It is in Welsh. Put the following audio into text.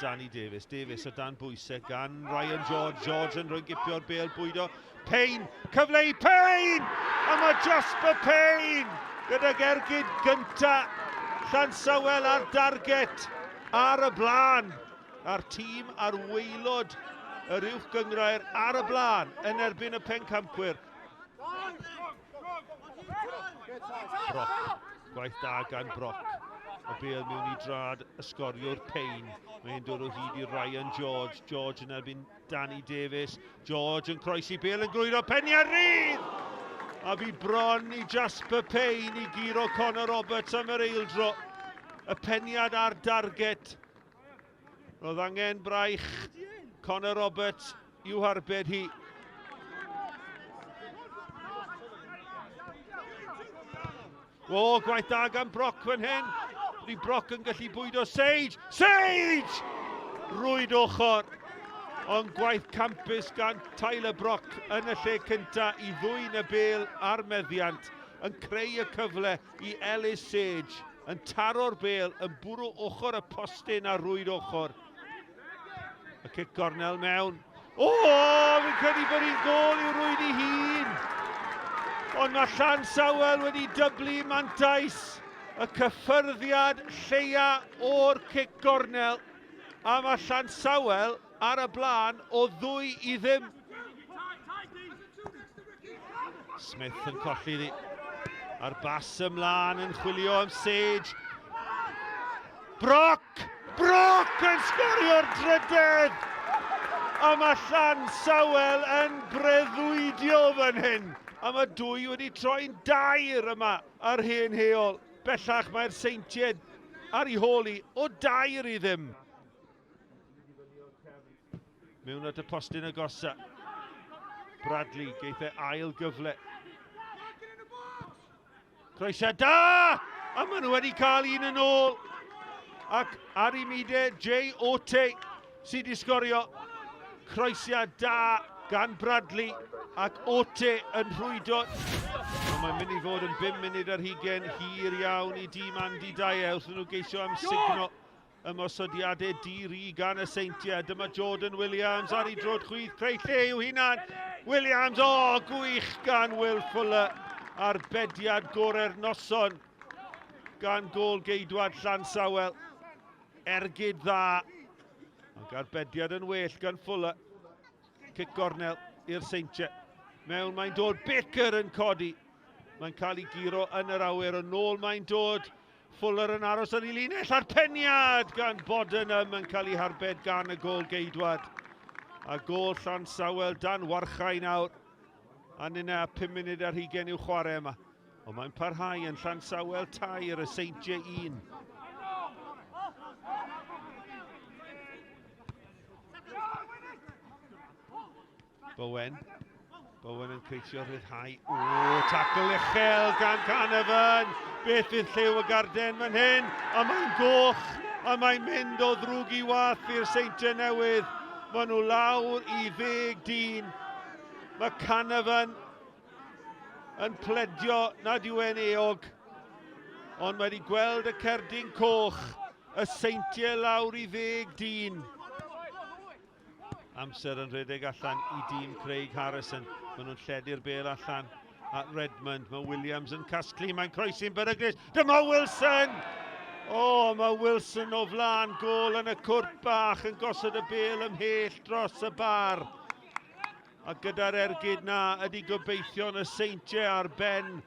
Danny Davies. Davies o dan bwysau gan Ryan George. George yn rhoi gipio'r bel bwydo. Payne! Cyfle i Payne! A mae Jasper Payne gydag ergyd gynta Llansawel ar darget ar y blaen. A'r tîm ar waelod yr uwch gyngrair ar y blaen yn erbyn y pencampwyr. Brock. Gwaith da gan Brock. Y bel mewn i drad y sgoriwr Payne. Mae'n dod o hyd i Ryan George. George yn erbyn Danny Davies. George yn croesi bel yn grwyro peniad rydd! A fi bron i Jasper Payne i guro Connor Roberts am yr eildro. Y peniad ar darget. Roedd angen braich Connor Roberts i'w harbed hi. O, gwaith da gan Brock fan hyn. Ydy Brock yn gallu bwydo Sage. Sage! Rwyd ochr. Ond gwaith campus gan Tyler Brock yn y lle cynta i ddwyn y bel a'r meddiant yn creu y cyfle i Ellis Sage yn taro'r bel yn bwrw ochr y postyn a rwyd ochr. Y cic gornel mewn. O, fi'n credu bod hi'n gol i'w rwyd i hun. Ond mae Llansawel wedi dyblu mantais y cyffyrddiad lleia o'r cic gornel. A mae Llansawel ar y blaen o 2-0. Smith yn colli ddi. A'r bas ymlaen yn chwilio am Sage. Brock! Brock yn sgorio'r drydedd! A mae Llansawel yn breuddwydio fan hyn. A mae dwy wedi troi'n dair yma ar hen heol. Bellach mae'r Seintiau ar ei hôl i o 3-0. Mewn at y postyn agosa. Bradley geith e ail gyfle. Croesiad da! A maen nhw wedi cael un yn ôl. Ac Arimide J. Ote sydd wedi sgorio. Croesiad da gan Bradley ac Ote yn rhwydo. Ond mae'n mynd i fod yn 5 munud ar hugen hir iawn i dîm Andy Dyer wrth nhw geisio amsugno Ymosodiadau di-ri gan y Seintiau. Dyma Jordan Williams ar ei drod chwith, creu lle i'w hunan. Williams, o, oh, gwych gan Will Fuller. Arbediad gorau'r noson gan gôl geidwad Llansawel. Ergyd dda. Ac arbediad yn well gan Fuller. Cic gornel i'r Seintiau. Mewn mae'n dod, Baker yn codi. Mae'n cael ei guro yn yr awyr, yn ôl mae'n dod. Fuller yn aros ar ei linell a'r peniad gan Bodenham yn cael ei harbed gan y gôl geidwad. A gôl Llansawel dan warchau nawr. A nina 5 munud ar hugen i'w chwarae yma. Ond mae'n parhau yn Llansawel 3, y Seintiau 1. Bowen. Bowen yn ceisio rhyddhau. O, tacl uchel gan Canavan. Beth fydd lliw y garden fan hyn? A mae'n goch. A mae'n mynd o ddrwg i wath i'r Seintiau Newydd. Maen nhw lawr i ddeg dyn. Mae Canavan yn pledio nad yw e'n eog. Ond mae wedi gweld y cerdyn coch. Y Seintiau lawr i ddeg dyn. Amser yn rhedeg allan i dîm Craig Harrison. Maen nhw'n lledu'r bel allan at Redmond. Mae Williams yn casglu, mae'n croesi'n beryglus. Dyma Wilson! O, oh, mae Wilson o flaen gôl yn y cwrt bach yn gosod y bel ymhell dros y bar. A gyda'r ergyd na ydy gobeithion y Seintiau ar ben.